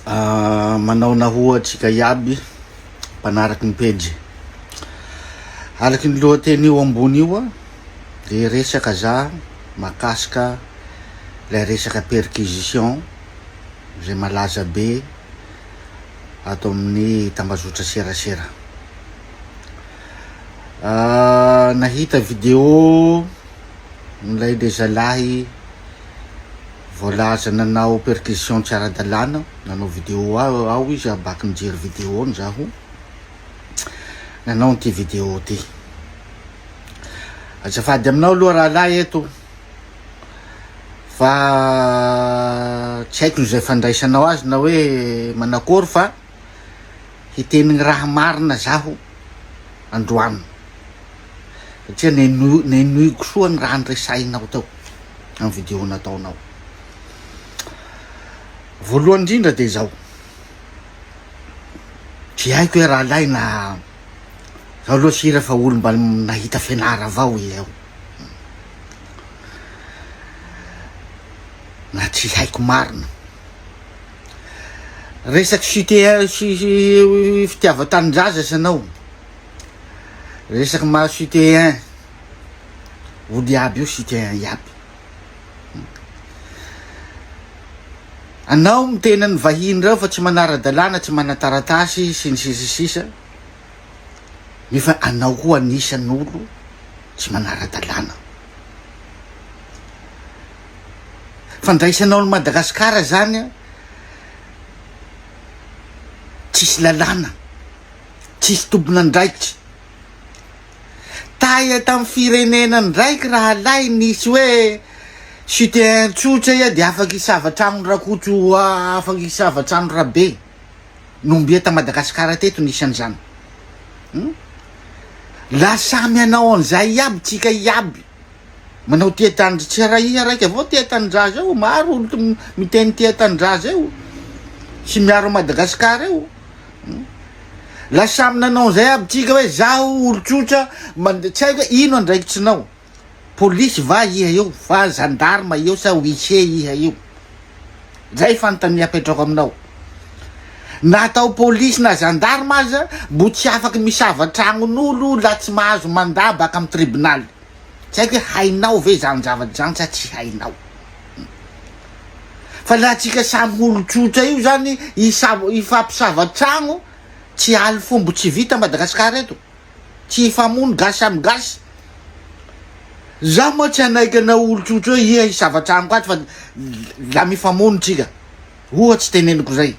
Manao nahoa antsika iaby mpanaraky ny pejy. Araky ny lohateny io ambony io de resaka za makasika ilay resaka perquisition izay malaza be ato amin'ny tambazotra serasera. Nahita video ilay le zalahy voalaza nanao perquisition tsy ara-dalàna, nanao video ao izy aho baky nijery video-ny zaho, nanao an'ity video ty. Azafady aminao aloha rahalahy eto fa tsy haiko izay fandraisanao azy na hoe manakory fa hiteny ny raha marina zaho androany satria neno- nenoiko soa ny raha niresahinao teo amin'ny video nataonao. Voalohany indrindra de zao, tsy haiko hoe rahalahy na zaho aloha sira fa olo mba nahita fianara avao iha io, na tsy haiko marina. Resaky cité sy fitiavan-tanindraza sanao, resaky maha cité un, olo iaby io cité un iaby. Anao miteny ny vahiny reo fa tsy manara-dalàna, tsy manan-taratasy sy ny sisa sisa, nefa anao koa anisan'olo tsy manara-dalàna. Fandraisanao an'i Madagasikara zany a, tsisy lalàna, tsisy tompon'andraikitra. Taia tamin'ny firenena ndraiky rahalahy nisy hoe citoyen tsotra iha de afaky hisava tragno Rakoto afaky hisava tragno Rabe. Nombia ta Madagasikara teto nisy an'izany. Hum? La samy hanao an'izay iaby tsika iaby. Manao tia tanindra tsy raha iha raiky avao tia tanindraza io, maro olo miteny tia tanindraza io sy miaro Madagasikara io. La samy nanao an'izay aby tsika hoe zaho olo tsotra mande tsy haiko hoe ino andraikitrinao, polisy va iha io fa gendarme io sa huissier iha io? Zay fanontania apetrako aminao. Na atao polisy na gendarme aza mbo tsy afaky misava tragnon'olo la tsy mahazo mandat baka amy tribonaly. Tsy haiko hoe hainao ve zany zavatra zany sa tsy hainao. Fa la tsika samy olon-tsotra io zany hisava hifampisava tragno tsy aly fombo tsy vita Madagascar eto. Tsy hifamono gasy samy gasy. Zaho moa tsy hanaiky anao olon-tsotra hoe iha hisava tragno ato fa la mifamono tsika. Ohatsy teneniko zay.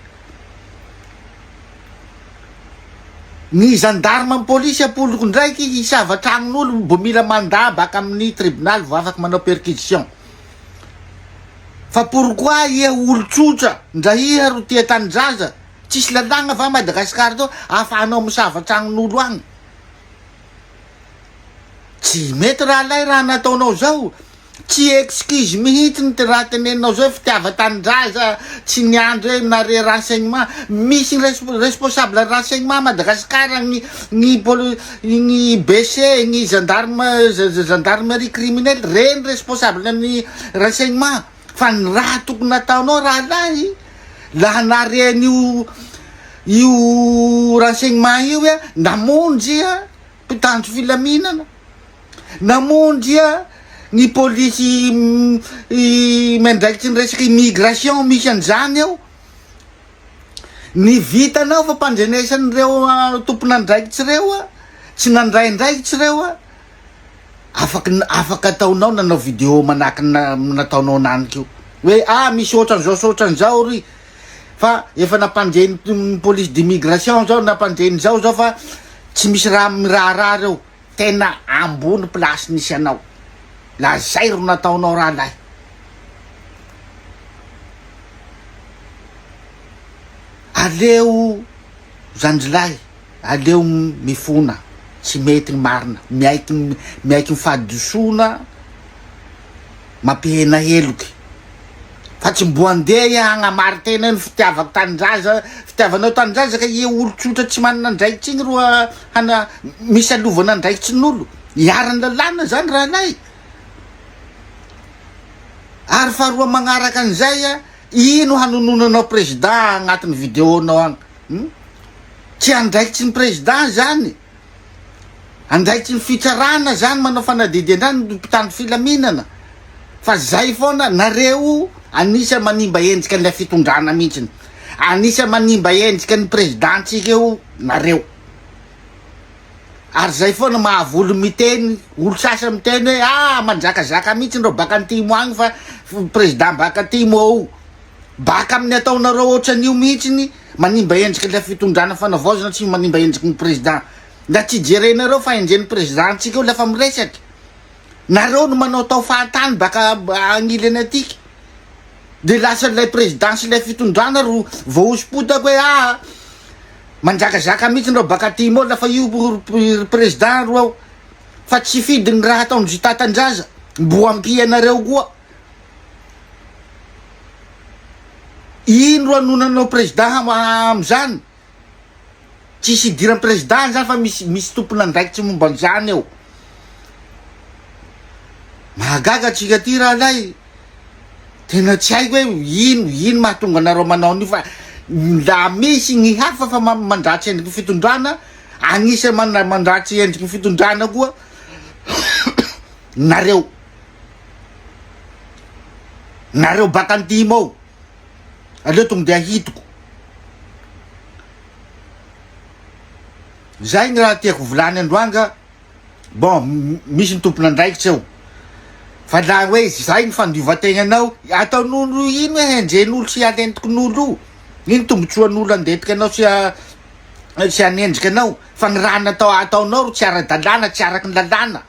Ny gendarme am polisy apoliko ndraiky hisava tragnon'olo mbo mila mandat baka amin'ny tribonaly vao afaky manao perquisition. Fa pourquoi iha olo tsotra ndra iha ro tia tanindraza tsisy lalagna va Madagascar to afahanao misava tragnon'olo agny. Tsy mety rahalahy raha nataonao zao. Tsy excuse mihitsy ny raha teneninao zao hoe fitiavan-tanindraza, tsy niandry hoe nare renseignement. Misy ny responsable renseignement Madagascar ny ny poli ny BC, ny gendarme gendarmerie criminelle, reny responsable ny renseignement. Fa ny raha tokony nataonao rahalahy, laha nare an'io io renseignement io iha, namonjy iha mpitandro filaminana. Namonjy ny polisy miandraikitry ny resaka immigration misy an'izany ao. Ny vitanao fampandrenesan'ireo tompon'andraikitra ireo, tsy nandray andraikitra ireo, afaka afaka ataonao nanao video manahaky ny nataonao ananiko io hoe ah misy ohatran'izao sy ohatran'izao ry fa efa nampandre ny police d'immigration zao nampandre an'izao zao fa tsy misy raha miraharaha reo. Tena ambony place nisy anao. La zay ro nataonao rahalahy. Aleo zandrilahy, aleo mifona, tsy mety ny marina, miaiky miaiky ny fahadisoana mampihena heloky. Fa tsy mbo andeha iha hagnamari-tena hoe ny fitiavako tanindraza, fitiavanao tanindraza ka iha olo tsotra tsy manana andraikitry igny ro hana misy alovana andraikitrin'olo. Iharan'ny lalàna zany rahalahy. Ary faharoa magnaraka an'izay a. Ino hanononanao président agnatin'ny vidéo-nao agny? Hum? Tsy andraikitry ny président zany. Andraikitry ny fitsarana zany manao fanadihadian-drano ny mpitandro filaminana. Fa zay foana nareo anisa manimba endrika an'ilay fitondrana mihitsiny. Anisa manimba endrika ny président-tsika io nareo. Ary zay foana mahavoly miteny, olo sasany miteny hoe ah manjakazaka mihitsy reo baka antimo agny fa président baka antimo ao. Baka amin'ny ataonareo ohatran'io mihitsiny manimba endriky ilay fitondrana fanavaozana tsy manimba endriky ny président. Nda tsy jerenareo fa enjehin'ny président ntsika io lefa miresaky. Nareo no manao tao fahatany baka agnilany atiky. De lasa ilay président sy ilay fitondrana ro voahosipotaka hoe ah manjakazaka mihitsy reo baka atimo ao lafa io ry président ro ao. Fa tsy fidiny raha ataon-dry tatandraza. Mbo ampianareo koa. Ino ro anonanao président amizany? Tsisy idiran'ny président zany fa misy misy tompon'andraikitry momba an'izany eo. Mahagaga antsika aty rahalahy, tena tsy haiko hoe ino ino mahatonga anareo manao an'io fa la misy ny hafa fa mandratsy endriky ny fitondrana, agnisan'ny mandratsy endriky ny fitondrana koa nareo. Nareo baka antimo ao, aleo tonga de ahitiko. Zay ny raha tiako volany androany ka, bon misy ny tompon'andraikitra eo, fa la hoe zay ny fandiovan-tegnanao, ataon'olo ino hoe henjehin'olo sy alentikin'olo io, ino tombotsoan'olo handentiky anao sy sy hanendriky anao, fa ny raha natao ataonao ro tsy ara-dalàna, tsy araky ny lalàna.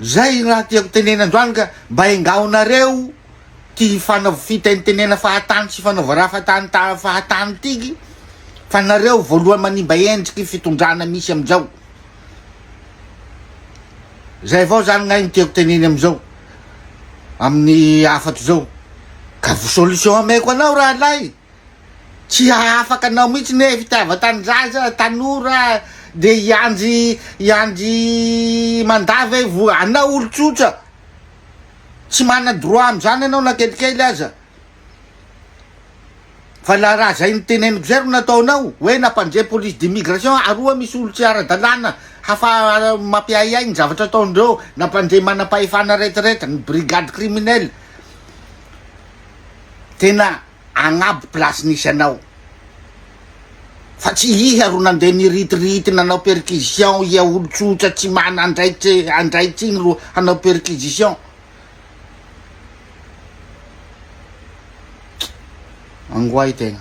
Zay raha tiako tenena androany ka mba engaonareo ty fanaov fitenitenena fahatany sy fanaova raha fahatany ta fahatany tiky fa nareo voalohany manimba endriky fitondrana misy amizao. Zay avao zany gnay no tiako teneny amizao amin'ny hafatro zao ka solution ameko anao rahalahy. Tsy hahafaka anao mihitsy ne fitiavan-tanindrazana, tanora de hiandry hiandry mandat ve vo anao olo tsotra tsy mana droit amizany anao na kelikely aza fa la raha zay niteneniko zay ro nataonao hoe nampandre police d'immigration aroa misy olo tsy ara-dalàna hafa mampiahiahy ny zavatra ataondreo nampandre manam-pahefana retraretra ny brigade criminelle tena agnabo place nisy anao fa tsy iha ro nandeha niritirity nanao perquisition iha olo tsotra tsy mana andraikitry andraikitry igny ro hanao perquisition angoay tegna.